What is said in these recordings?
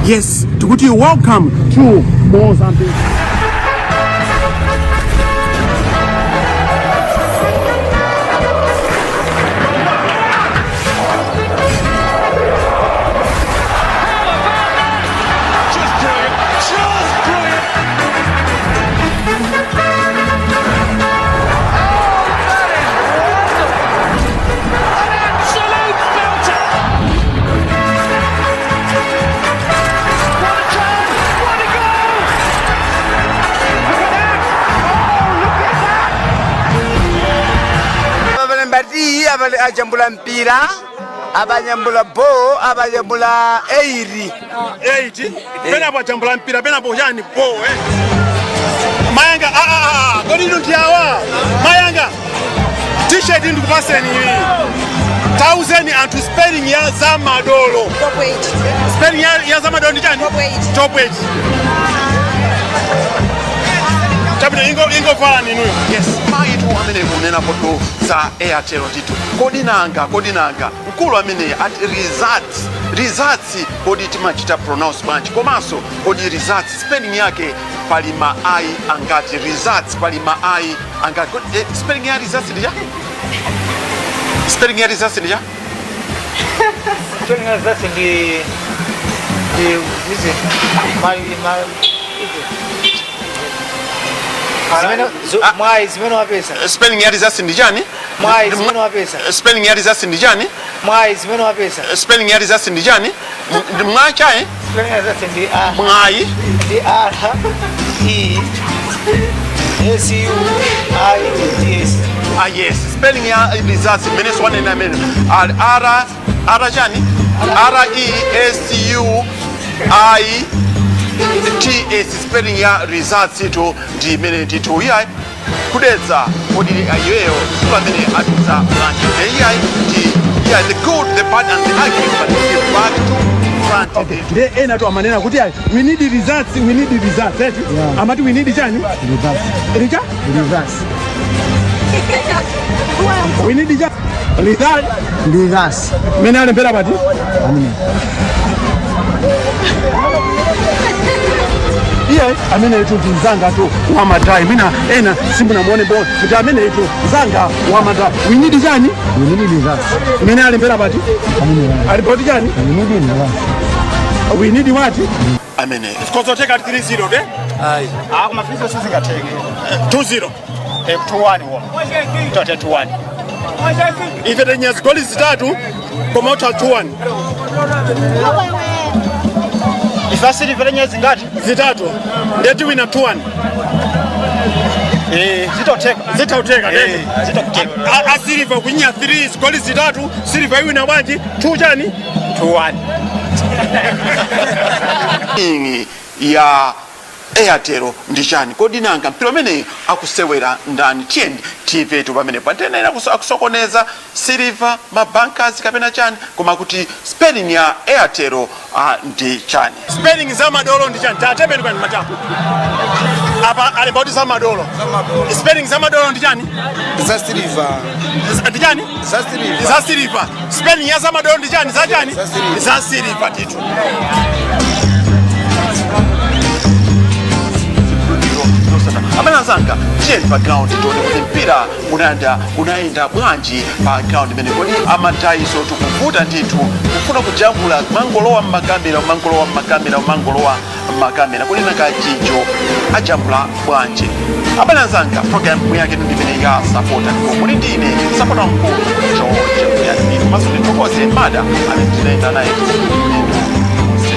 Yes, tikuti welcome to Mozambique. Just brilliant. Just brilliant. An absolute belter. What a turn! What a goal! Look at that! Oh, look at that! Abalembati abali ajambula mpira, abanyambula bo, abanyambula eiri. 8 penapo ajambula mpira, penapo yani bo, eh. Mayanga, ah, ah, ah, kodi inu ndi awa mayanga T-shirt ndikupaseni iyi, tauzeni anthu spelling ya Zamadolo. Top 8. Spelling ya Zamadolo ndi chani? Top 8. Top 8. Chabwino, ingovalani inuyo. Yes, mayitu amene kunena poto za Airtel ndithu. Kodi nanga, kodi nanga mkulu amene ati results, results, kodi timachita pronounce bwanji? Komanso kodi results spelling yake pali ma i angati? Results pali ma i angati? Kodi, spelling ya results ndi cha, spelling ya results ndi cha? Spelling results ndi izi ma izi zimene mwayi zimene wapeza. Spelling ya results ndi chani? Mwayi zimene wapeza. Spelling ya results ndi chani? Mwayi zimene wapeza. Spelling ya results ndi chani? Ndi mwachae? Spelling ya results ndi a Mwayi. Ndi R E S U I T S. Ah, yes, spelling ya results imene siwanena amene R R R chani? R E S U I T S. Spelling ya results ito ndi imene ndithu. Iyayi, kudetsa, kodi iyeyo pamene atutsa bwanji? Iyayi, ndi iyayi, the good, the bad and the ugly, but the back to front. Okay, ndiye ena tu amanena kuti ayi, we need results, we need results, eti? Amati we need chani? Richa? Reverse. We need cha result. Reverse. Mene alembera pati? Amene. Iye amene itu ndi mzanga tu wamadayi, mwina ena simunamuone bo kuti amene itu mzanga wamadayi. We need chani? We need reverse. Mene alembera pati? Amene. Alipoti chani? We need reverse. We need what? Amene Tikozoteka 3-0 de. Ayi, ah, kuma fizo sizingatheke. 2-0. 2-1 wo tote 2-1. Ife tenya zigoli zitatu koma utha 2-1. Ifasili vile zingati? Zitatu, ndeti wina 2-1. Eh, zitoteka. Zitauteka. Eh, zitoteka. Asiliva kunya 3 zigoli zitatu, Silver iwina bwanji? 2 chani? 2-1. Spelling ya Airtel ndi chani? Kodi nanga mpira umene akusewera ndani? Tiyeni timvetu pamene pantenera akusokoneza Silver, mabankers kapena chani, koma kuti spelling ya Airtel ndi chani? Spelling za madolo ndi chani? Tatembeni kwani matako apa alemba kuti za madolo. Spelling za madolo ndi chani? Za Silver. Ndi chani? Za Silver. Za Silver. Spelling ya za madolo ndi chani? Za chani? Za Silver. Za Silver titu. Amene anzanga, tiyeni pa ground tione kuti mpira unayenda bwanji pa ground imene. Kodi amadayiso tikuvuta ndithu kufuna kujambula, mangolowa mmakamera, mangolowa mmakamera, mangolowa mmakamera. Kodi nanga chicho ajambula bwanji? Abale anzanga, program yake ndi imene ya Sapota, ndipo muli ndine sapota mkulu George Muyani, komanso ndithokoze mada amene tinayenda naye ulendo wonse.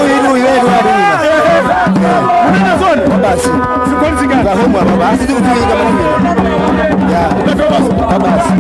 Gemu inu iwetu adina. Munena zone. Basi. Zigoli zingati? Ngahomwa baba. Asi tikufika manini. Ya. Basi.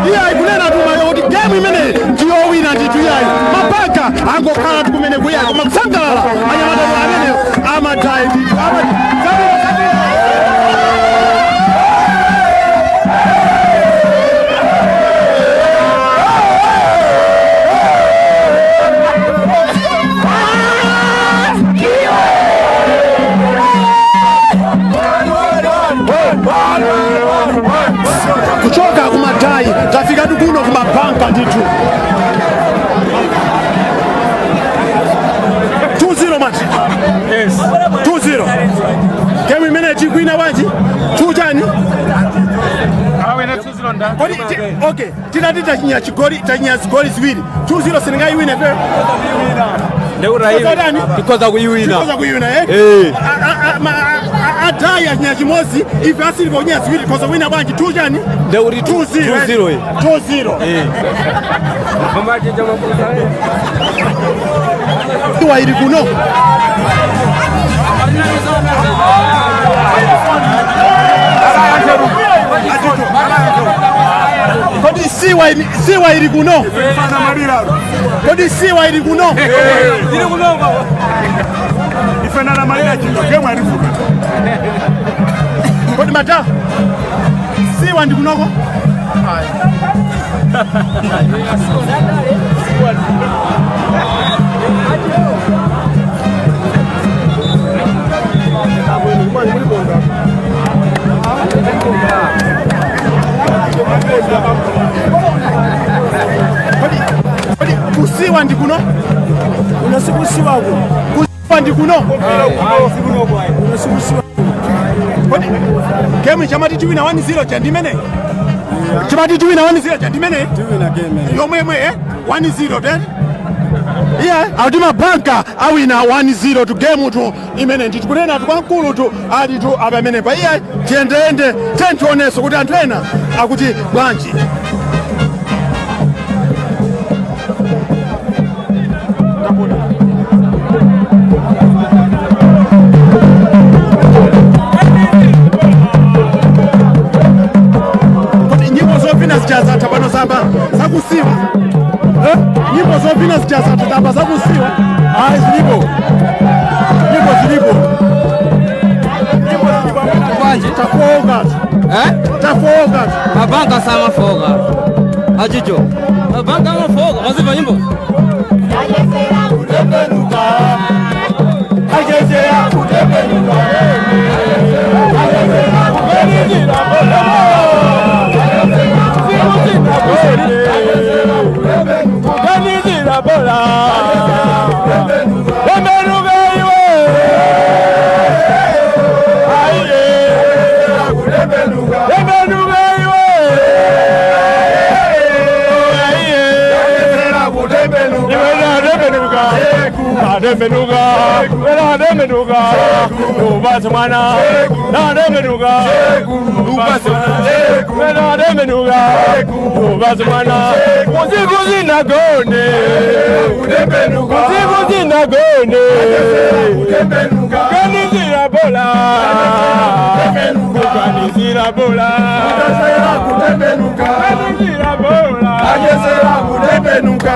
Iyayi, kunena tumayo kuti gemu imene ndiyowina ndithu. Iyayi, mapaka angokhala tikumene kuyayi, koma kusangalala anyamata amene amatayi ndithu. Kuchoka kumatayi tafika kuno kumabanka ndithu. 2-0 mati. Yes. 2-0 gemu imene tikuina bwanji? 2 chani? Kodi okay, tinati tachinya chigoli, tachinya zigoli ziwiri, 2-0, siningayiwine pe? Ndekutaiwe tikhoza kuyiwina. Tikhoza kuyiwina, eh? Eh. Atayi achinya chimodzi, ife asiliva kuchinya ziwiri, tikhoza kuwina bwanji? 2 chani? Ndekuti 2-0. 2-0, eh. 2-0 wa ili kuno. Kodi siwa siwa ili kuno? Kodi siwa ili kuno? Kodi mata siwa ndi kunoko? Kodi kusiwa ndi kuno? Unasikusiwako. Kusiwa ndi kuno? Unasikusiwa. Kodi gemu chamati tiwina 1-0 chandimene, chamati tiwina 1-0 chandimene? Tiwina game. Yomwemwe, eh? 1-0 ten. Iye akuti mabanka awina 1-0 tu game tu imene ndithu. Kunena tu kwamkulu tu ali tu apamenepa. Iye tiyendeyende, tentionenso kuti anthu ena akuti bwanji. Kodi nyimbo zopina zijazatha pano zamba zakusiwa, eh? Nyimbo zopina zijazatha tamba zakusiwa? Ayi, zilipo, nyimbo zilipo. Bwanji? Tafoka. Eh? Tafoka. Mabanga samafoka. Achicho. Mabanga amafoka, waziva nyimbo. Ayesera kutembenuka. Ayesera kutembenuka. Ayesera kutembenuka. Ayesera bola. Tembenuka iwe. Aiye. Tembenuka iwe. Aiye. Iwe na tembenuka. Natembenuka, natembenuka, upatse mwana. Natembenuka, upatse mwana. Natembenuka, upatse mwana. Usiku sinagone, usiku sinagone, kuganizira bola, kuganizira bola, kuganizira bola, kutembenuka.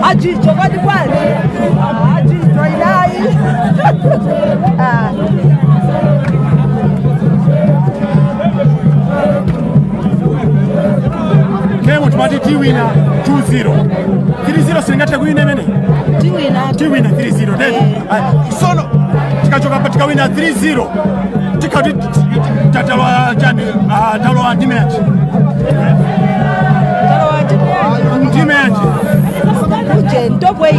Ajicho kwadi kwadi. Ajicho ilai. Ah. Game timati tiwina 2-0. 3-0 singathe kuwina imene. Tiwina. Tiwina 3-0 then. Sono tikachoka pa tikawina 3-0. Tikati tatalowa chani talowa ndime yachi. Talowa timu yachi. Ndime yachi. Uje top 8.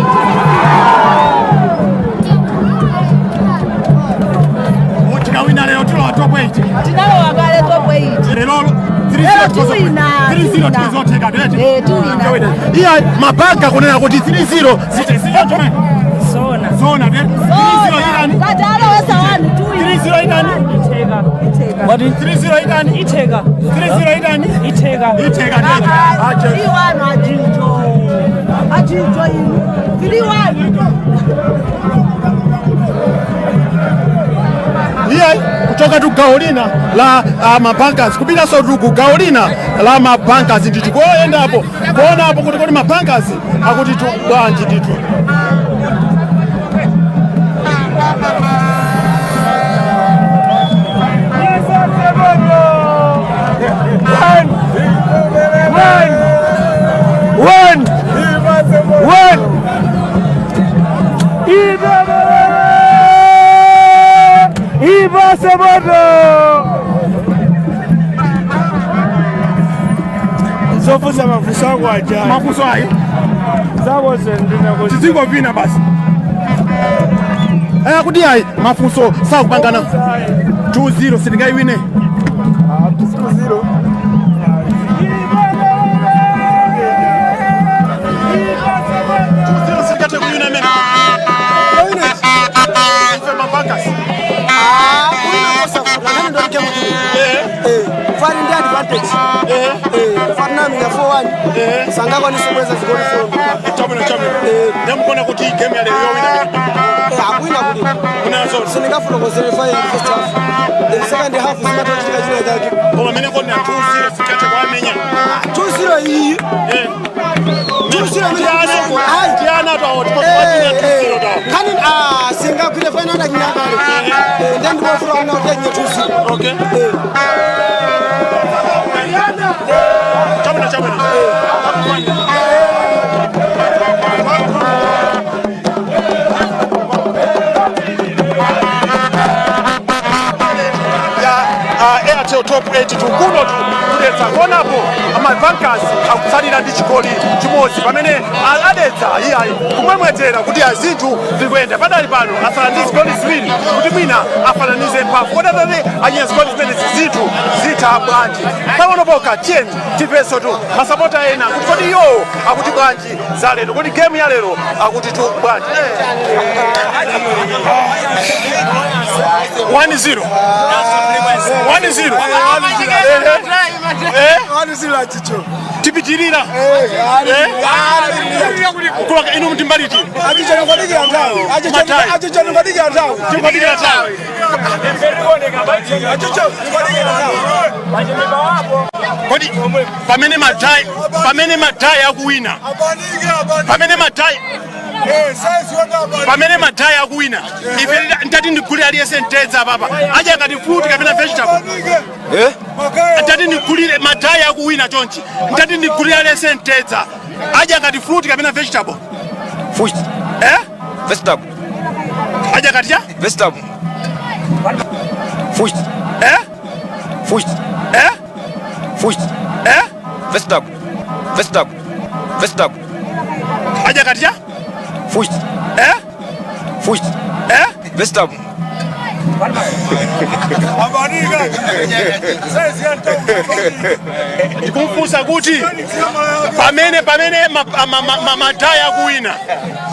Tikawina lero tilowa top 8. Tinalowa kale top 8. Lero Lero 3-0 tiwina. 3-0 tizotheka Eh, tiwina. Iya mabanga kunena kuti 3-0 zite Zona. Zona ne 3-0 irani. Kati alowesa wanu tiwina. 3-0 irani. Itheka. What 3-0 irani? Itheka. 3-0 irani? Itheka. Itheka ne. Three one ajicho. Ajicho inu. 3-1. Iye kuchoka tu gawo lina la mabankers kupitanso tu ku gawo lina la mabankers ndithu koyendapo kuonapo kuti kodi mabankers akuti tu bwanji ndithu. One, one, Ibase moto. Zofusa mafuso ako aja. Mafuso ayi. Zako zendina kuti. Tizingovina basi. Kuti ayi mafunso sakupangana 2-0 sitingayiwine. 2-0. Sitingathe kuwina imene. Ife mabankers. Fari ndi advantage. Fari nami ya 4-1. Sangakwanisa kuweza zigoli 4. Chabwino chabwino. Ndamukona kuti game ya lero yowina. Akwina kuli. Unazo. Sindingafotokozere fire in first half. Then second half zimatochitika china chake. Koma mene kona 2-0 singathe kuamenya. 2-0 iyi. 2-0 imene Tiana tiana tawo tikofatina 2-0 tawo. Kani singagwire final na kinyakale. Then ndikofuna kuna kuti nye 2-0. Okay. Chabwino chabwino. Ya Airtel Top 8 tukuno tu kudetsa kuonapo amabankers akutsalira ndi chigoli chimodzi pamene adetsa iyayi kumwemwetera kuti azinthu zikuyenda padali pano asala ndi zigoli ziwiri kuti mwina afananize mphamvu kodi atate anyiya zigoli zimene zinthu zitha bwanji pang'ono pokha tiyeni timvenso tu masapota ena kuti kodi iwowo akuti bwanji za lero kodi gemu ya lero akuti tu bwanji 1-0 1-0 Eh? 1-0 achicho. Tipitirira. Kulaka inu mtimbaliti. Achicho nokwadikira nthawi. Achicho nokwadikira nthawi. Tikwadikira nthawi. Achicho nokwadikira nthawi. Kodi pamene madai akuwina. Pamene madai pamene madai akuwina. Ife ndati ndigulire aliyense mtedza papa. Aja ngati fruit kapena vegetable. Ndati ndigulire madai akuwina chonchi. Ndati ndigulire aliyense mtedza. Aja ngati fruit kapena vegetable. Fruit. Eh? Vegetable. Aja ngati cha? Vegetable. Fruit. Eh? Fruit. Eh? Fruit. Eh? Vegetable. Vegetable. Vegetable. Adya ngati cha? Fruit. Eh? Fruit. Eh? Vegetable. Ndikumfunsa kuti pamene Madai akuwina,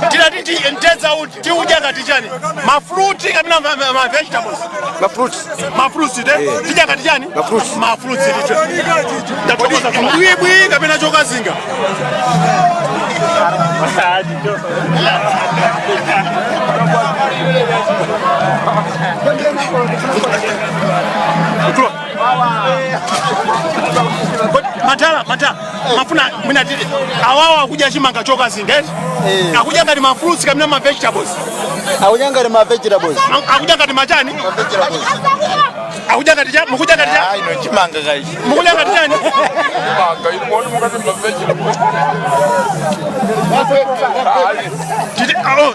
tilati mtedza tiudya ngati chani? Mafruit kapena ma vegetables? Mafruit. Mafruits te tidya ngati chani? Mafruits. Mafruits ticho. Ndathokoza. Mbwibwi kapena chokazinga? Kodi matala matala mafuna mwina tili awawa akudya chimanga chokazinga eti akudya ngati ma fruits kapena ma vegetables? Akudya ngati ma vegetables. Akudya ngati machani? Akudya ngati cha? Mukudya ngati cha? Ino chimanga kaichi. Mukudya ngati chani? Chimanga ino moni mukati ma vegetables. Titi oh,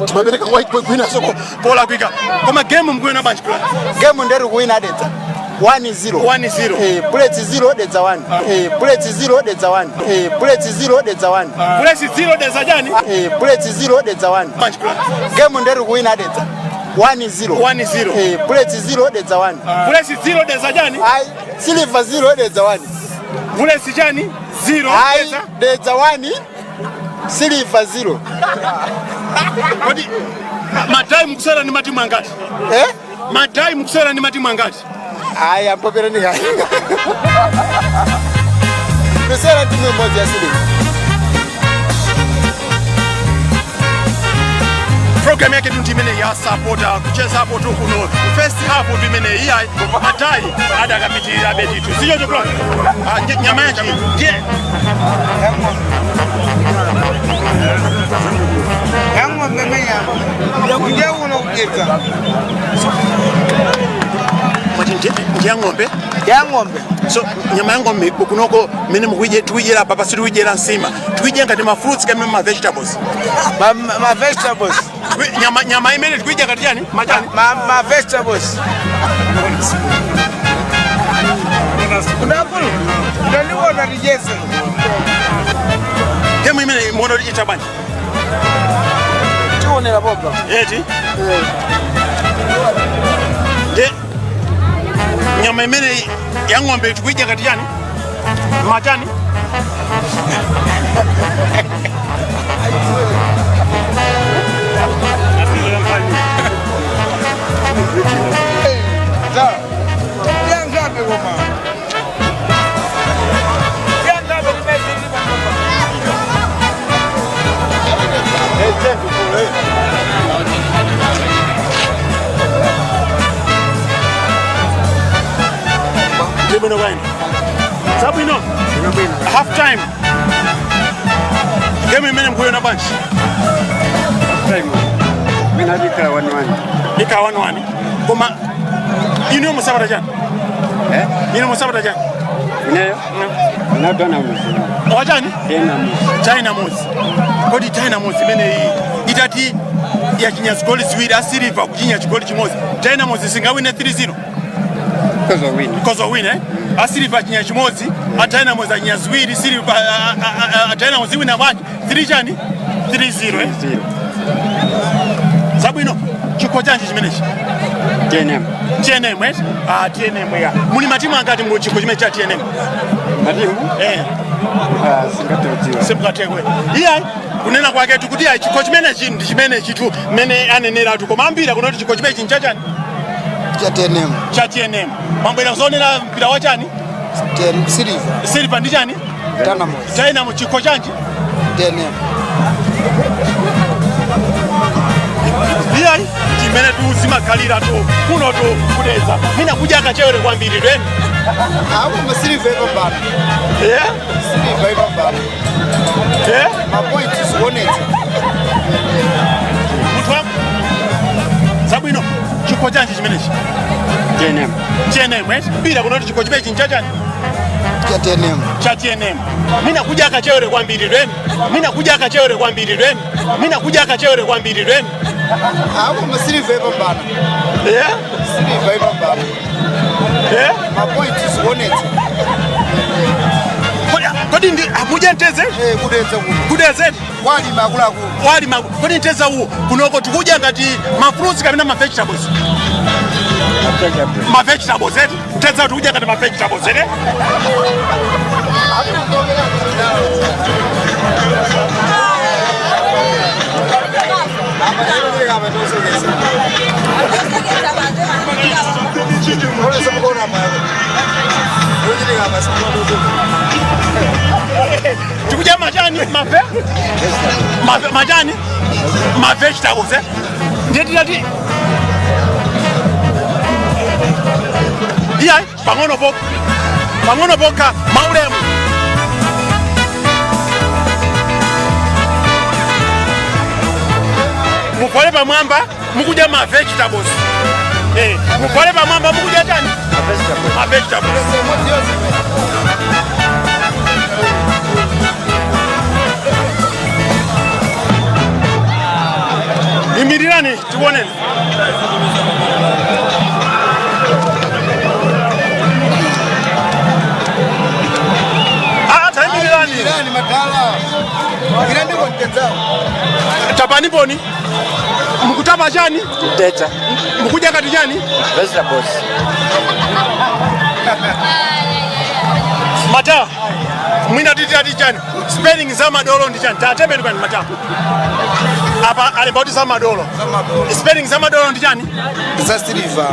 timapereka kwa kwina soko pola kwika koma game mkuona bwanji kula? Game nderi kuwina Dedza 1-0. 1-0. Eh, Bullets 0 Dedza 1. Eh, Bullets 0 Dedza 1. Eh, Bullets 0 Dedza 1. Bullets 0 Dedza chani? Eh, Bullets 0 Dedza 1. Bwanji kula? Game nderi kuwina Dedza 1-0. 1-0. Eh, Bullets 0 Dedza 1. Bullets 0 Dedza chani? Ai, Silver 0 Dedza 1. Bullets chani? 0 Ai, Dedza. Dedza 1. Silver 0. Kodi Madai mukusewera ndi matimu angati? Eh? Madai mukusewera ndi matimu angati? Ai, ampopera ni hai. Kusewera timu imodzi ya Silver. Program yake ndi imene ya supporter kuchezapo tu kuno first half tu imene iyayi Madai adakapitirira betitu sicho chokula. Ah, nyama yanji ndiye Yang'ombe menyama ndiye uno kugeza. Mwati ndiye ng'ombe? Ya ng'ombe. So nyama ya ng'ombe kunoko mene mukuije tuijera apa pasi tuijera nsima tuije ngati ma fruits kapena ma vegetables? Ma vegetables. Nyama imene tuija ngati chani? Machani? Ma vegetables. Unakulu ndaliona lijeze. Game imene muona kuti ita bwanji? Tionera boba. Eti nde nyama imene ya ng'ombe tikuidya ngati chani? Machani? Yangabe koma. Yangabe limezili. Ndibwino kwaino. Zabwino. Half time. Game imene mkuiona bwanji? Mina dikala 1-1. Ika 1-1. Koma ino musapota chani? Eh? Ino musapota chani? Ineyo? Na Dynamos. Wachani? Dynamos. Dynamos. Kodi Dynamos imene iyi itati yachinya zigoli ziwiri, a Silver kuchinya chigoli chimodzi, Dynamos singawine 3-0? Kozo win. Kozo win, eh? A Silver achinya chimodzi, a Dynamos achinya ziwiri, Silver a Dynamos iwina bwanji? 3 chani? 3-0, eh? 0. Zabwino. Chikho chanji chimenechi? TNM. TNM, eh? Ah, TNM ya. Muli matimu angati mu chikho chimene cha TNM? Matimu? Eh. Ah, singatodziwa. Simkatekwe. Iyayi, kunena kwake tikuti ayi chikho chimenechi ndi chimene chitu mmene aneneratu, koma ambiri kunoti chikho chimenechi nchachani? Cha TNM. Cha TNM. Mambwera kuzonera mpira wa chani? TN Silver. Silver ndi chani? Dynamos. Dynamo. Chikho chanji? TNM. Iyayi, chimene tu zimakhalira tu kuno tu kudedza mina kudya kachewere kwambiri tweni. Awo ma Silver ipambana. Yeah? Silver ipambana. Yeah? Ma points zionetsa. Munthu wa zabwino. Chikho chanji chimenechi? TNM. TNM, eh? Mpira kunoti chikho chimenechi nchachani? Cha TNM. Cha TNM. Mina kudya kachewere kwambiri tweni. Mina kudya kachewere kwambiri tweni. Mina kudya kachewere kwambiri tweni. Awo ma Silver ipambana. Yeah? Silver ipambana. Yeah? Ma points zionetsa. Kodi ndi Mukudya mtedza? Kudedza kuno. Kudedza? Walima akuluakulu. Walima. Kodi mtedza uwu kunoko tikudya ngati ma fruits kapena ma vegetables? Ma vegetables eti? Mtedza tikudya ngati ma vegetables eti? Tikudya machani mape machani ma vegetables eh? Ndiye titati iyayi pang'ono pokha pang'ono pokha maulemu. Muvale pamwamba mukudya ma vegetables eh, muvale pamwamba mukudya chani ma vegetables. Imirirani tikuoneni. Ah, taimirirani. Irani madala. Irani ndiko mtedzawo. Tapani poni. Mukutapa chani? Mtedza. Mukudya ngati chani? Vegetables. Mata. Mwina titi ati chani? Spelling za madolo ndi chani? Tatembeni kwani mata. Apa alemba kuti za madolo. Spelling za madolo ndi chani? Za silver.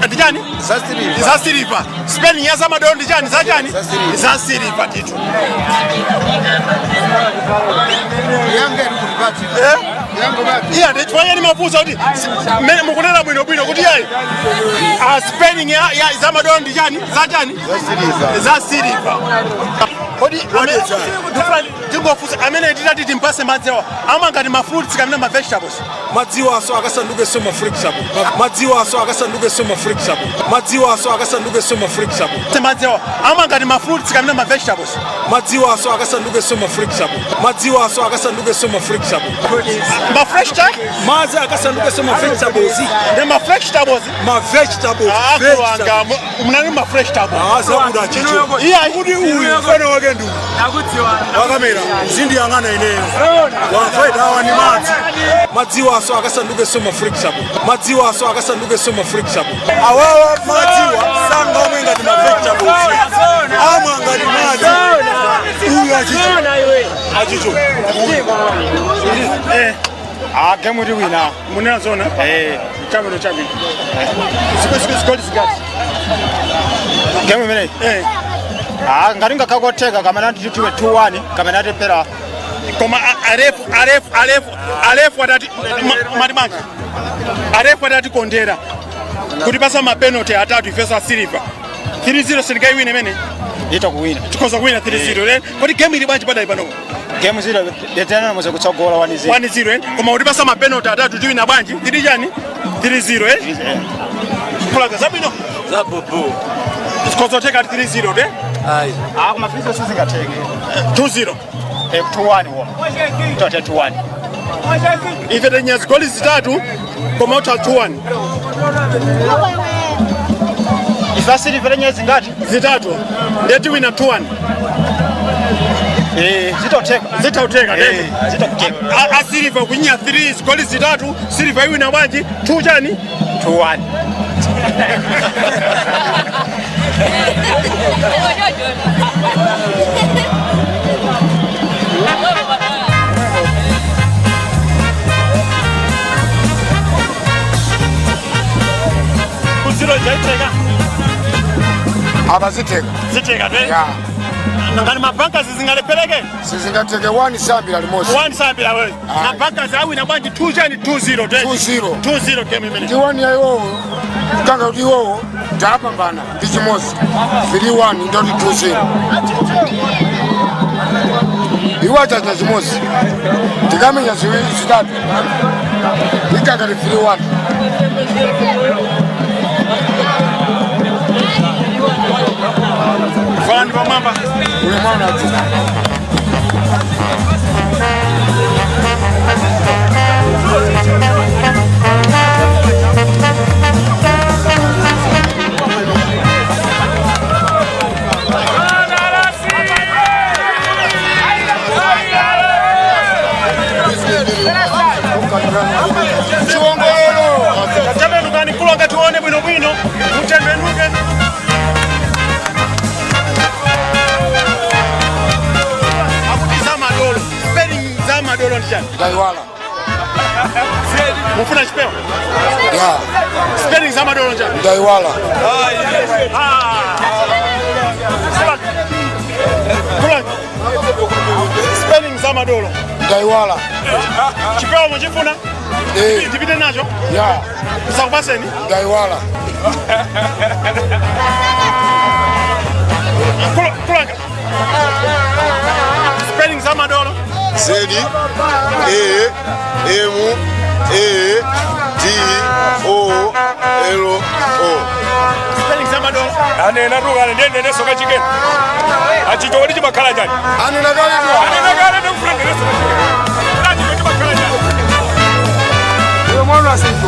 Ndi chani? Za silver. Za silver. Spelling ya za madolo ndi chani? Za chani? Za silver. Za silver titu. Yanga iri kulipati. Eh? Yanga bati. Iya, ndichifanya ni mafunso kuti mmene mukunena bwino bwino kuti yayi. Ah, spelling ya za madolo ndi chani? Za chani? Za silver. Za silver. Kodi tingofunsa amene titati timpase madziwa ama ngati ma fruits kapena ma vegetables. Madziwa aso akasanduke so ma fruits apo. Madziwa aso akasanduke so ma fruits apo. Madziwa aso akasanduke so ma fruits apo. Madziwa ama ngati ma fruits kapena ma vegetables. Madziwa aso akasanduke so ma fruits apo. Madziwa aso akasanduke so ma fruits apo. Ma fresh chai? Madzi akasanduke so ma vegetables. Ndi ma vegetables. Ma vegetables. Akuwanga munali ma vegetables. Ah, zakuda chicho. Iya, kuti uyu mfano wake ndi wakamera zindiyang'ana ineyo wafaita awa ni madzi. Madziwa aso akasanduke so ma fruits apo. Madziwa aso akasanduke so ma fruits apo. Awawa madziwa sanga omwe ngati ma vegetables. Amwe ngati madzi. Uyu achicho. Achicho. Eh. Ah, game uri wina. Munena zona? Eh. Chabwino chabwino. Zigoli zingati? Game imeneyi. Eh. Ah, ngati ngakhakoteka kamene tituwe 2-1 kamene atipera. Koma arefu arefu arefu arefu atati mati banja. Arefu atati kondera. Kuti pasa ma penalty atatu ifesa silver. 3-0 Senegal win imene. Ita kuwina. Tikhoza kuwina 3-0 eh. Kodi game ili bwanji padali pano? Game zero detena muze kutsogola 1-0. 1-0 eh. Koma kuti pasa ma penalty atatu tiwina bwanji? 3 chani? 3-0 eh. Kulaga zabwino. Zabubu. Tikhozoteka 3-0 eh. Ayi. Ah, koma 3-0 sizingateke. 2-0. 2-1 wo. Tote 2-1. Ife tenya zigoli zitatu koma utha 2-1. Ife asili nyezi zingati? Zitatu. Ndiye tiwina 2-1. Eh, zitoteka. Zitauteka Eh, zitoteka. Asiliva kunya 3 zigoli zitatu, Silver iwina bwanji 2 chani? 2-1. Kuziro jaiteka. Apa ziteka. Ziteka pe? Ya. Nangani mabanka zizingalepeleke? Sizingateke 1 sambira limosi. 1 sambira wewe. Mabanka awina bwanji 2 chani 2-0 te. 2-0. 2-0 game imene. Ndi 1 ya iwowo. Kanga kuti iwowo tapambana ndi chimosi. 3-1 ndoti 2-0. Iwo achacha chimosi. Tikamenya ziwiri zitatu. Ikakati 3-1. Valani pamwamba. Ule mwana achicho. Zamadolo ndi chani? Ndaiwala. Mufuna chipewa? Yeah. Spelling zamadolo ndi chani? Ndaiwala. Kulanga. Spelling zamadolo. Ndaiwala. Chipewa muchifuna? Eh. Ndipite nacho? Yeah. Ndisakupaseni? Ndaiwala. Kulanga. Spelling zamadolo. Z A M A D O L O. Spelling zamadolo. Anena tukale ndiye neneso kachikena. Achicho kodi chimakhala chani? Anena kale tu. Anena kale ndikufuna neneso kachikena. Achicho chimakhala chani? Iwe mwana asipo.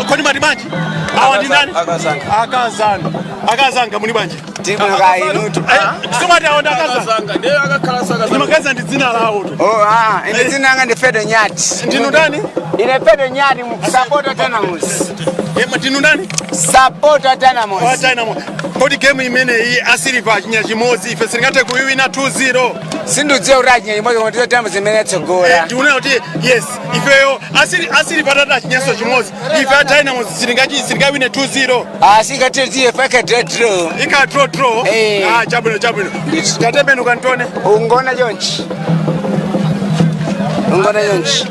Kodi mati bwanji? Awa ndi ndani? Akazanga. Akazanga muli bwanji? Somati awa ndi akazanga. Ndimakaza ndi dzina lawo tu. Oh, ah, ine dzina langa ndi Fedo Nyati. Ndinu ndani? Ine Fedo Nyati, supporter Dynamos. Ndinu ndani? Supporter Dynamos. Wa Dynamo. Kodi game imeneyi asiliva achinya chimodzi ife sitingathe kuiwina 2-0. Sindidziwa kuti achinya chimodzi koma ndizo Dynamos imene yatsogola. Ndikunena kuti yes, ifeyo asiliva atati achinyanso chimodzi. Ife a Dynamos sitingawine 2-0. Ah, singathe tiye fake draw draw. Ika draw draw. Eh. Ah, chabwino chabwino. Tatembenuka ntone. Ungona chonchi. Ungona chonchi.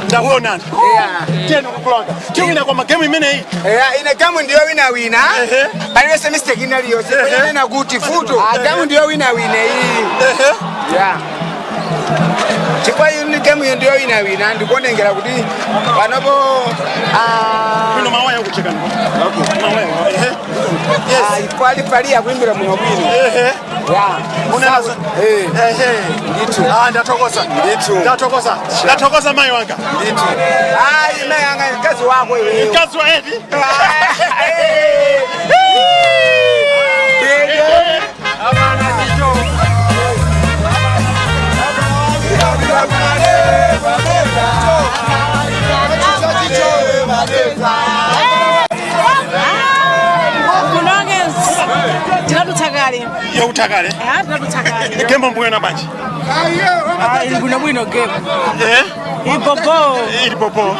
Ndakuonani. Yeah. Tiyeni kukulanga. Tiwina kwa magemu imeneyi. Yeah, ine gamu ndiyo wina wina. Palibe mistake inaliyonse. Nena kuti futo. Ah, gamu ndiyo wina wina iyi. Yeah. Chifukwa iyi gamu iyo ndiyo wina wina ndikuonengera kuti panopo ah Bwino mawaya kucheka ndipo. Okay. Mawaya. Ehe. Yes. Pali pali akuimbira muno bwino. Ehe. Yeah. Unena za. Eh. Ehe. Ndithu. Ah, ndathokoza. Ndithu. Ndathokoza. Ndathokoza mayi wanga. Ndithu. Ayi mayi wanga mkazi wako iweyo. Mkazi wa Edi. Kunonge tinadutsa kale. Yakutha kale. Eh, tinadutsa kale. Game mbuyona bwanji. Ah, ili bwino bwino game. Eh? Ipopo. Ili popo.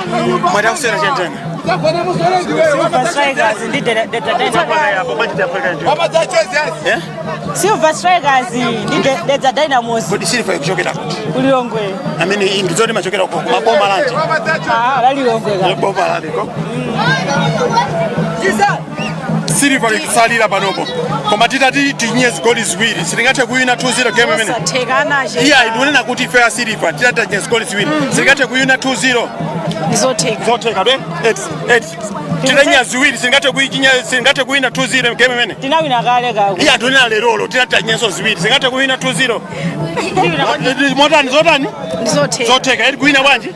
Mwati akusera chentena. Silver Strikers ndi Delta Dynamos. Eh? Silver Strikers ndi Delta Dynamos. Kodi Silver ikuchokera kuti? Kulilongwe. Amene iyi ndizoti machokera ku maboma lanje. Ah, lalilongwe ka. Boma laliko. Silver ikusalira panopo. Koma titati tinye zigoli ziwiri sitingathe kuwina 2-0 game imene. Osathekana che. Iya ndikunena kuti ife ya Silver titati tinye zigoli ziwiri sitingathe kuwina 2-0. Ndizotheka. Zotheka be? 8 8. Titanya ziwiri sitingathe kuichinya sitingathe kuwina 2-0 game imene. Tinawina kale kako. Iya ndikunena lerolo titati tinyenso ziwiri sitingathe kuwina 2-0. Motani zotani? Ndizotheka. Zotheka edi kuwina bwanji?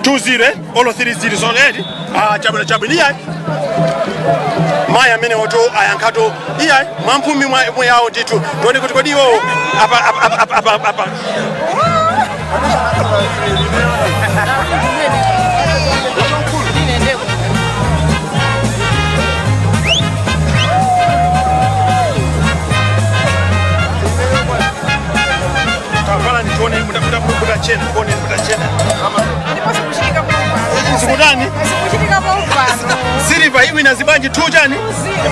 2-0 eh? Olo 3-0 so edi. Ah chabwino chabwino iya. Mayi amene woto ayankhato iya mwamphumi mwayawo ndithu tione kuti kodi iwowo apa apa apa apa apa Kavala nitione mutachena tione mutachena zikutani Zikuchitika paupano. Silver iwina zibwanji 2 chani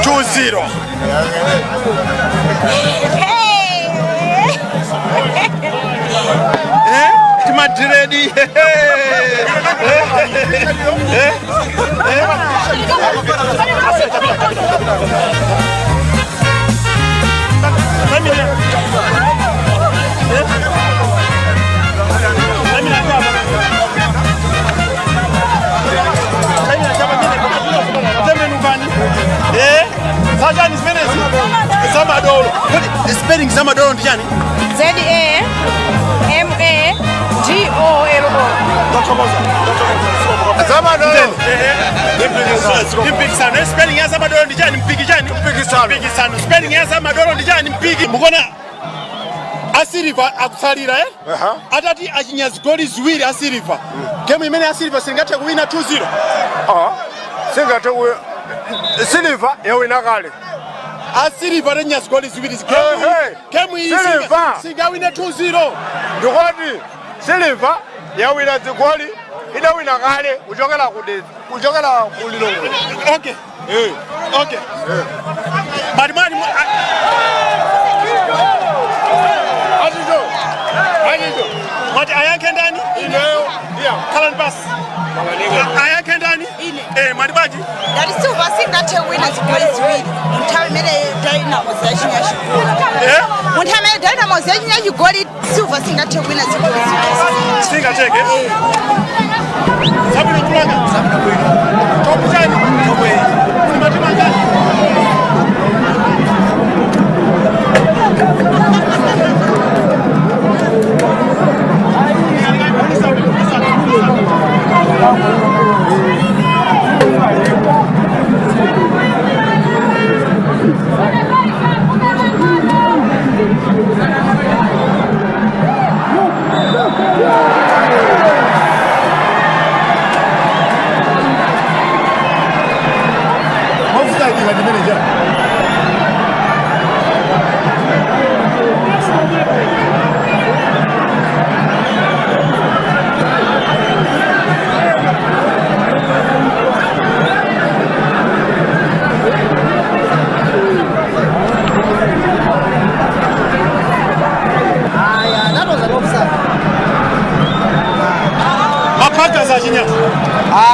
2-0 Eh? Timadiredi. Eh? Eh? Eh? Zachani zimenezi? Zamadolo. Kodi spelling zamadolo ndi chani? Z A M A D O L O. Ndathokoza. Zamadolo. Mpikisano. Spelling ya zamadolo ndi chani? Mpiki chani? Mpikisano. Mpikisano. Spelling ya zamadolo ndi chani? Mpiki. Mukona Asiliva akutsalira, eh? Atati achinya zigoli ziwiri asiliva, game imene asiliva singathe kuwina 2-0? Singathe. Silver yawina kale. Asiliva atachinya zigoli ziwiri, game iyi Silver. singawine 2-0? Ndikoti Silver yawina zigoli, idawina kale kuchokera ku kuchokera ku Lilongwe. Okay, but mwani Achicho, achicho. Mwati ayankhe ndani? Ineyo. Khalani pasi. Ayankhe ndani? Eh, mwati bwanji? Ndati Silver singathe kuwina zigoli ziwiri munthawi imene Dynamos yachinya chigoli. Munthawi imene Dynamos yachinya chigoli, Silver singathe kuwina zigoli ziwiri. Singatheke. Sabino kulanga. Sabino bwino. Topu chani? Topu iyi. Kuli matimu angati? Offside ngati manager. Aya, that was an offside. Mapagas achinya.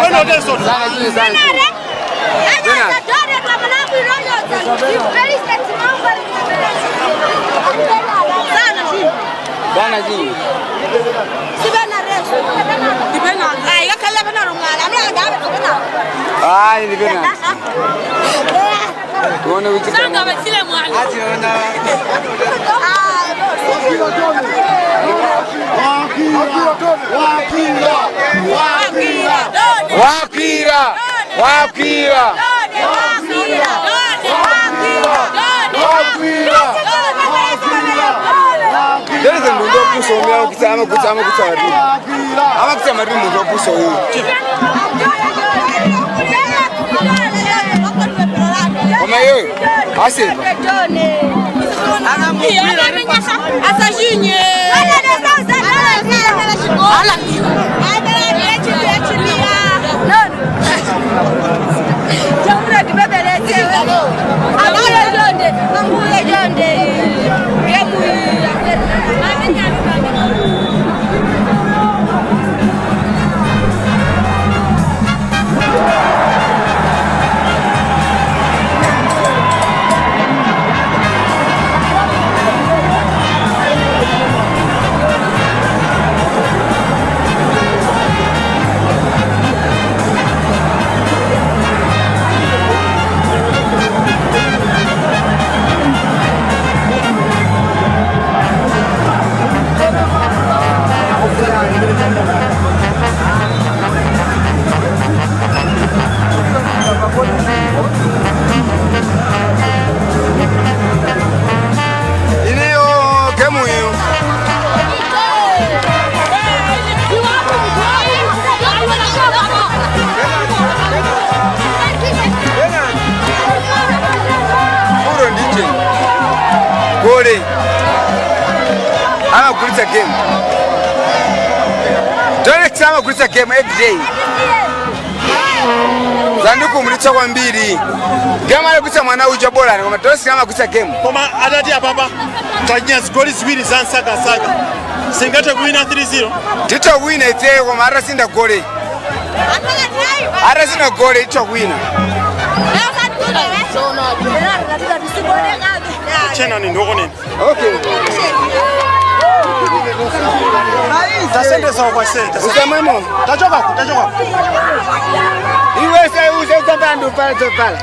Penalty so. Bana zini. Hayi, ni penalty. Tuone kuti Sanga batsile mwana. Wakwira, wakwira. Wakwira. Nderize muntu opusa omwe akutsa amakutsa amakutsa mari. Amakutsa mari muntu opusa uyu. Koma iyoyo aseva. Asajinye. Ineyo game iyo. Kuro ndije. Gole. Amagulitsa game. Dolex amagulitsa game every day. Zandikumulitsa kwambiri. Game alagulitsa mwana uja bola koma Dolex amagulitsa game. Koma atati apapa tachinya zigoli ziwiri za nsakasaka, singathe kuwina 3-0? Titha kuwina ifeyo koma atasinda gole. Atasinda gole itha kuwina. Chena ni ndoko nini? Okay. Tasendeza kwa sasa. Usamwemo. Tachoka, tachoka. Iwe sasa uze utamba ndo pale pale.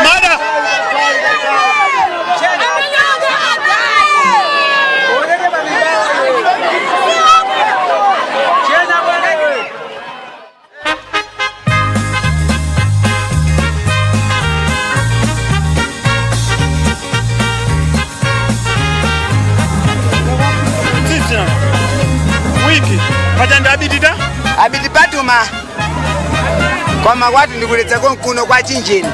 Mada. Paja ndi abitita? Abiti patuma. Koma kwati ndikuletsa konkuno kwa chinjeni.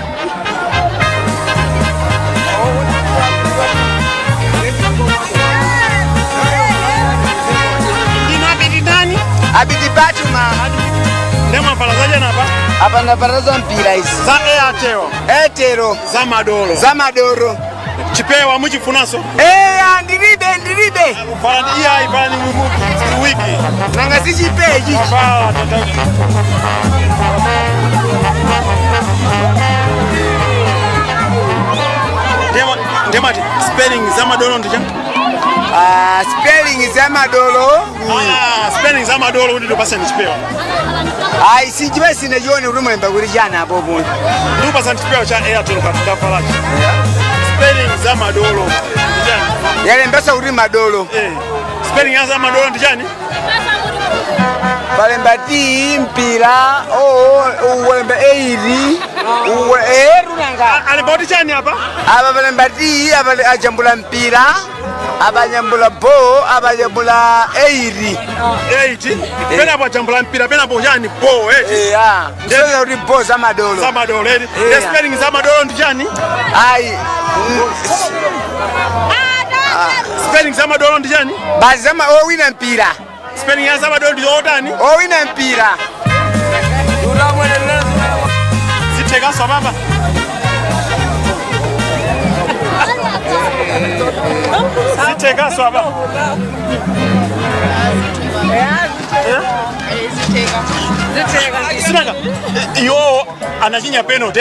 Ndinu abiti ndani? Abiti patuma. Ndemwavala zachani apa? Apa ndavala za mpira izi. Za Airtel. Airtel. Za madolo. Za madolo. Chipewa muchifunanso? Eya, ndilibe ndilibe. Valani iyayi valani wiki. Nanga sichipewa ichi. Vala tata. Ndemati spelling za madolo ndi chani? Ah, spelling za madolo. Ah, spelling za madolo kuti ndipaseni chipewa. Ayi, sichipewa sinachione kuti mulemba kuti chani apo pano. Ndikupasani chipewa cha Airtel katafalachi. Spelling za madolo ndi chani? Yalembesa kuti madolo. Eh. Spelling ya za madolo ndi chani? Palemba T mpira o uwalemba eiri uwe eru nanga. Alemba kuti chani apa? Apa palemba T apa ajambula mpira apa ajambula bo apa ajambula eiri. 8. Penapo ajambula mpira penapo chani bo 8. Eya. Ndizo kuti bo za madolo. Za madolo 8. The spelling za madolo ndi chani? Ayi. Spelling za madolo ndi chani? Basi zama owina mpira. Spelling ya za madolo ndi otani? Owina mpira. Zithekaso baba. Zithekaso baba. Sinanga iwo anachinya penalty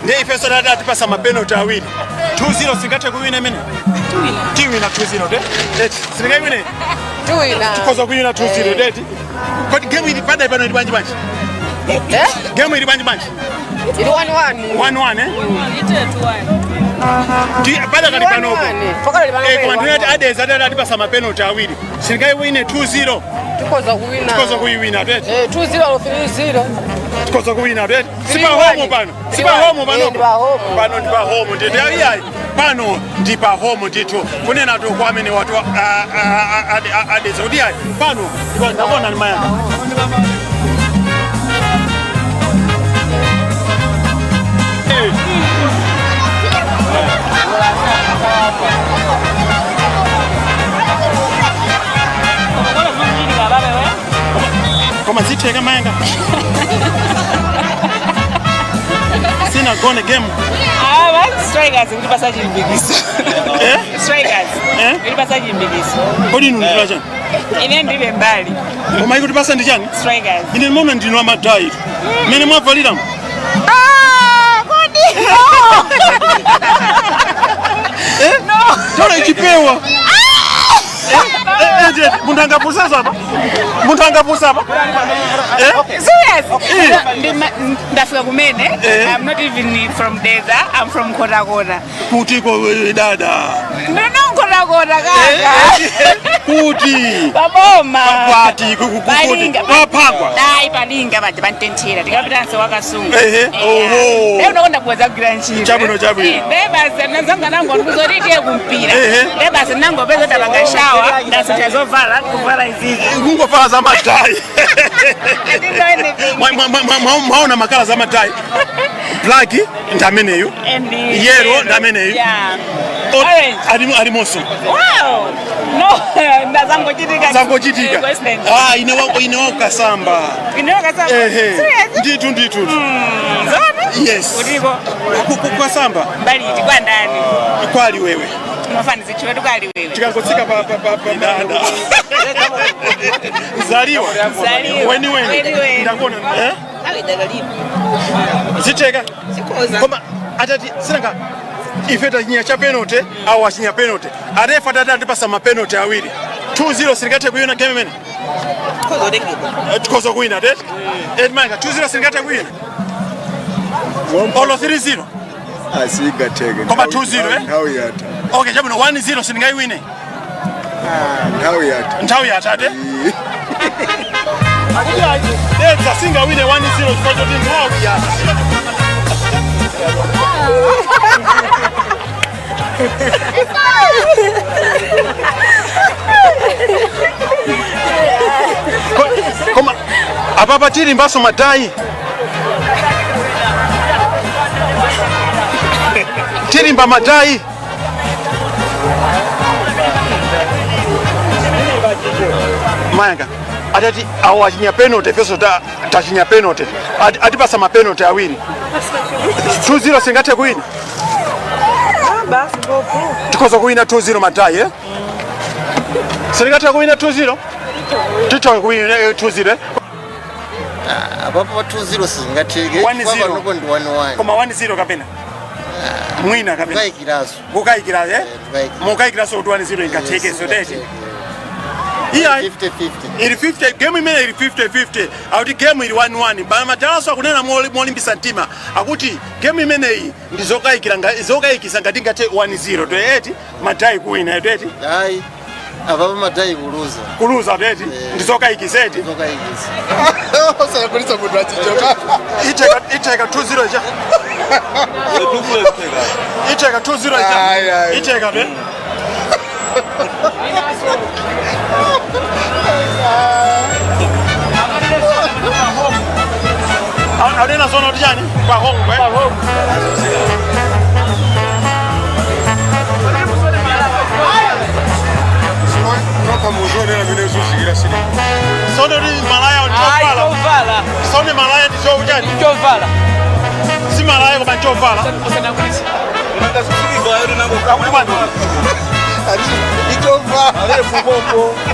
ndiye ifeso dada atipasa mapenalty awiri 2-0 singathe kuwina imene tiwina 2-0 de eti singaiwine Tiwina. tikhoza kuwina 2-0 deti kodi game ili pada pano ili bwanji bwanji game ili bwanji bwanji Ili 1-1. 1-1 eh Ti pada kali panopo eh koma ndinati adeza adada atipasa mapenalty awiri singaiwine 2-0 Tikhoza kuwina. tikhoza kuiwina deti 2-0 or 3-0. tikhoza kuwina deti sipa home pano sipa home pano pano ndi pa home ndithu iyayi pano ndi pa home ndithu kunena tu kwa amene watu adeza kuti iyayi pano ndakona ni mayanga Koma zitheka mayanga sina gone game. Ava strikers kuti pasachimbikiso. Strikers. Kuti pasachimbikiso. Kodi inu nditula chani? Ine ndilibe mbali. Koma ikuti pasa ndi chani? Strikers. Ine ndimona ndinu amadayi. Mmene mwavalira. Ah, kodi. Eh? No. Tona ichipewa. Munthu angapusa apa? Munthu angapusa apa? Serious? Ndafika kumene. I'm not even from Dedza. I'm from Kotakota. Kuti ko dada. No, Kotakota kaka. Kuti. Paboma. Pati kuti. Palinga. Papangwa. Dai palinga paja pantenthera. Tikapitanso wakasunga. Ehe. Oho. Leo unokonda kuweza kugwira ntchito. Chabwino chabwino. Nde basi nazanga nangu ndikuzoti tiye kumpira. Ehe. Nde basi nangopeza tapanga shawa ndasintha zovala kuvala izizi. Kungovala za madayi. I didn't know anything. Mwaona makala za madayi. Black ndi ameneyu. And the Yellow ndi ameneyu. Yeah. Orange. Alimonso. Wow. No, ndazangochitika. Zangochitika. Coincidence. Ah, ine wako ine wako kasamba. Ine wakasamba. Ehe. Serious? Ndithu ndithu. Zona? Yes. Kutiko Kukasamba. mbali iti kwa ndani. Kwali wewe. Unofanira chiwetu kwali wewe. Tikangotsika pa pa pa pa dada. Zaliwa. Zaliwa. Weni weni. Weni weni. Ndakona. Eh? Zitheka. Koma atati sinanga ife tachinya cha penalty au achinya penalty. Arefa tata atipasa ma penalty awiri. 2-0 singathe kuwina game imene. Tikhoza kuwina tete. Ed Manga 2-0 singathe kuwina. Olo 3-0. Asingatheke. Koma 2-0 eh? Nthawi yatha. Okay, chabwino 1-0 sindingaiwine. Nthawi yatha. Nthawi yatha te. Dedza singawine 1-0 chifukwa choti nthawi yatha. Apapa tilimbaso madayi, tilimba madayi. Mayanga atati awo achinya penalty, feso tachinya penalty. Atipasa ma penalty awiri, 2-0, singathe kuwina. Basi popo. Tikhoza kuwina 2-0 madayi, eh? Singathe kuwina 2-0, tithoka kuwina 2-0, eh? Apapo 2-0 sizingatheke. 1-0. Panopo ndi 1-1. Koma 1-0 kapena mwina kapena Kukayikiranso. Kukayikira, eh? Kukayikira. Mukayikiraso kuti 1-0 ingatheke, sotete iya. 50-50. Ili 50, game imene ili 50-50, akuti game ili 1-1. Madalaso akunena molimbisa mtima, akuti game imeneyi ndi zokayikira, zokayikisa ngati ngathe 1-0 toeti madayi kuwina, toeti. Ayi, apapo madayi kuluza. Kuluza, toeti ndi zokayikisa, eti. Zokayikisa. Osayakulisa munthu achichoka. Iteka 2-0 cha iteka 2-0 cha. Ayi, ayi. Iteka be. Aunena zono kuti chani kwa home, eh? Sono ndi malaya nchovala. Sono malaya ndi chokuchani? Chovala. Si malaya koma nchovala. Akuti bwanji? Itovala. Itovala.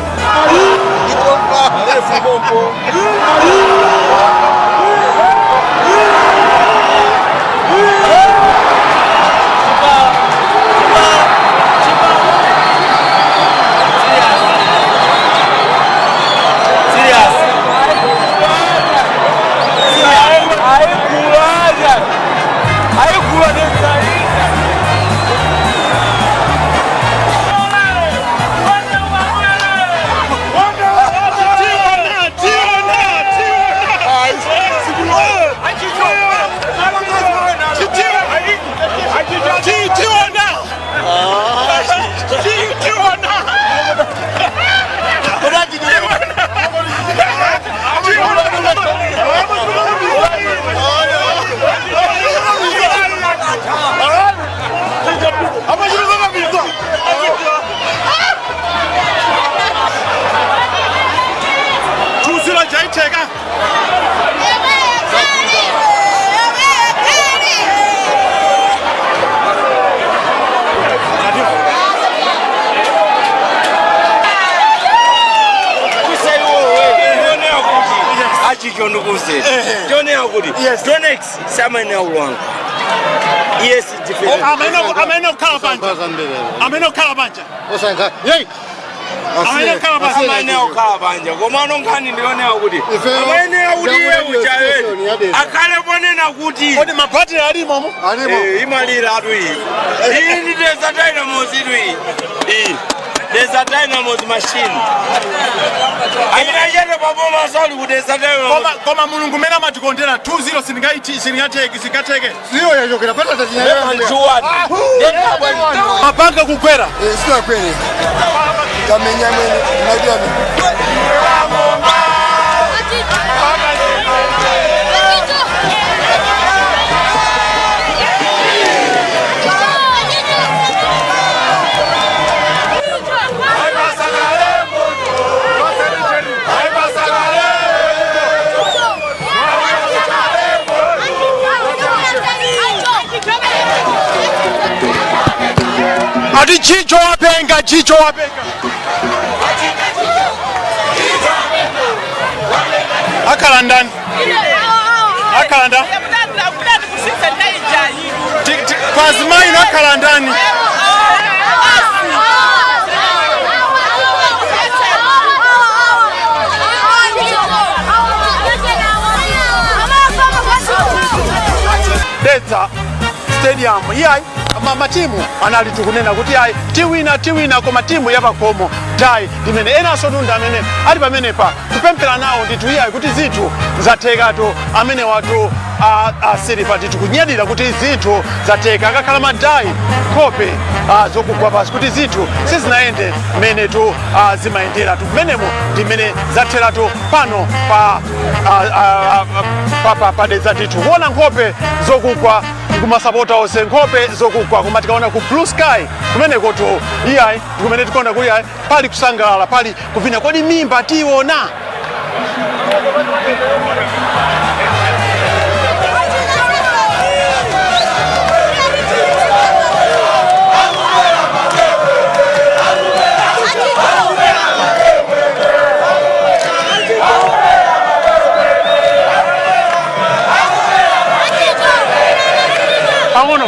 2-0 chaiteka. Achicho ndikuze tionewa kuti tonex samene aulwanga yes. Amene okhala panja, amene okhala panja, amene okhala panja. Amene okhala panja, koma ano nkhani ndionewa kuti amene akuti iye uchaweni akhale ponena kuti kodi mabhatiri alimo mu? Imalira atu iyi, iyi ndi Deza Dynamos itu iyi, iyi Deza Dynamos machine ayinachete paboma sali ku Deza Dynamos. Koma Mulungu mene amatikondera, 2-0 sindingaiti, sindingateke, singateke. Zero yachokera pata. Mapanga kukwera. Sinakwere, tamenya mwene najua. Ati Chicho wapenga, Chicho wapenga. Akhala ndani? Akhala ndani? Pazimayi akhala ndani? Dedza Stadium, iyayi, matimu anali tikunena kuti ayi, tiwina, tiwina, koma timu yapakhomo dai ndimene enanso tunda amene ali pamenepa kupemphera nawo ndithu iyayi kuti zinthu zathekatu amene watu a Silver ndithu kunyadira kuti zinthu zatheka akakhala madai nkhope zokugwa pasi kuti zinthu sizinayende mmenetu zimayenderatu mmenemo ndi mmene zatheratu pano pa pa Dedza ndithu kuona nkhope zokugwa kumasapota onse nkhope zokugwa koma tikaona ku Blue Sky kumenekotu iyayi ndikumene tikuona kuti iyayi pali kusangalala pali kuvina kodi mimba tiona. Pang'ono.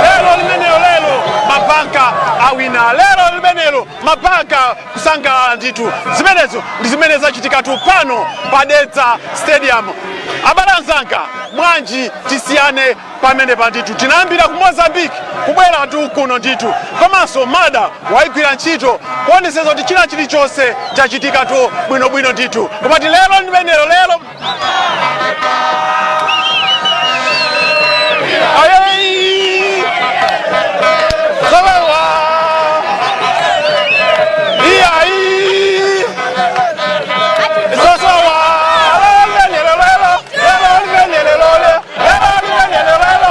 Lero limenelo lero mabanka awina lero limenelo mabanka kusangalala ndithu zimenezo ndi zimene zachitikatu pano pa Dedza Stadium. Abale anzanga, bwanji tisiyane pamenepa ndithu tinayambira ku Mozambique kubweratu kuno ndithu komanso mada waigwira ntchito kuonetsetsa kuti china chilichonse chachitikatu bwinobwino ndithu komati lero limenelo lero Ayai! Zawawa! Iyai! Zazawa!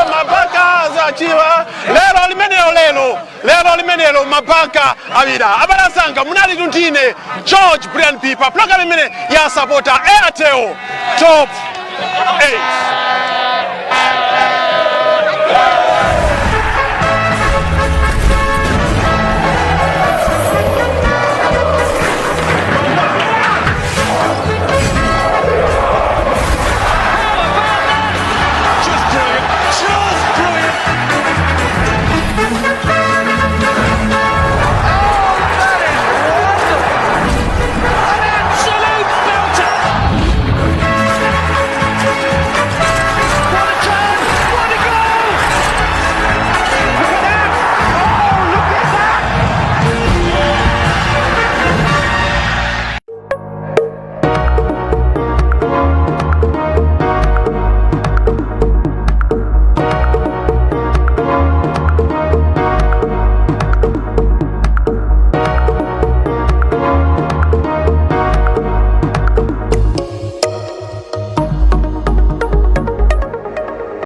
Mabaka zachiwa lero limenelo lero lero limenelo mabanka awina. Abale anzanga, munali ndine George Brian Pipa, program imene ya supporter Airtel Top 8.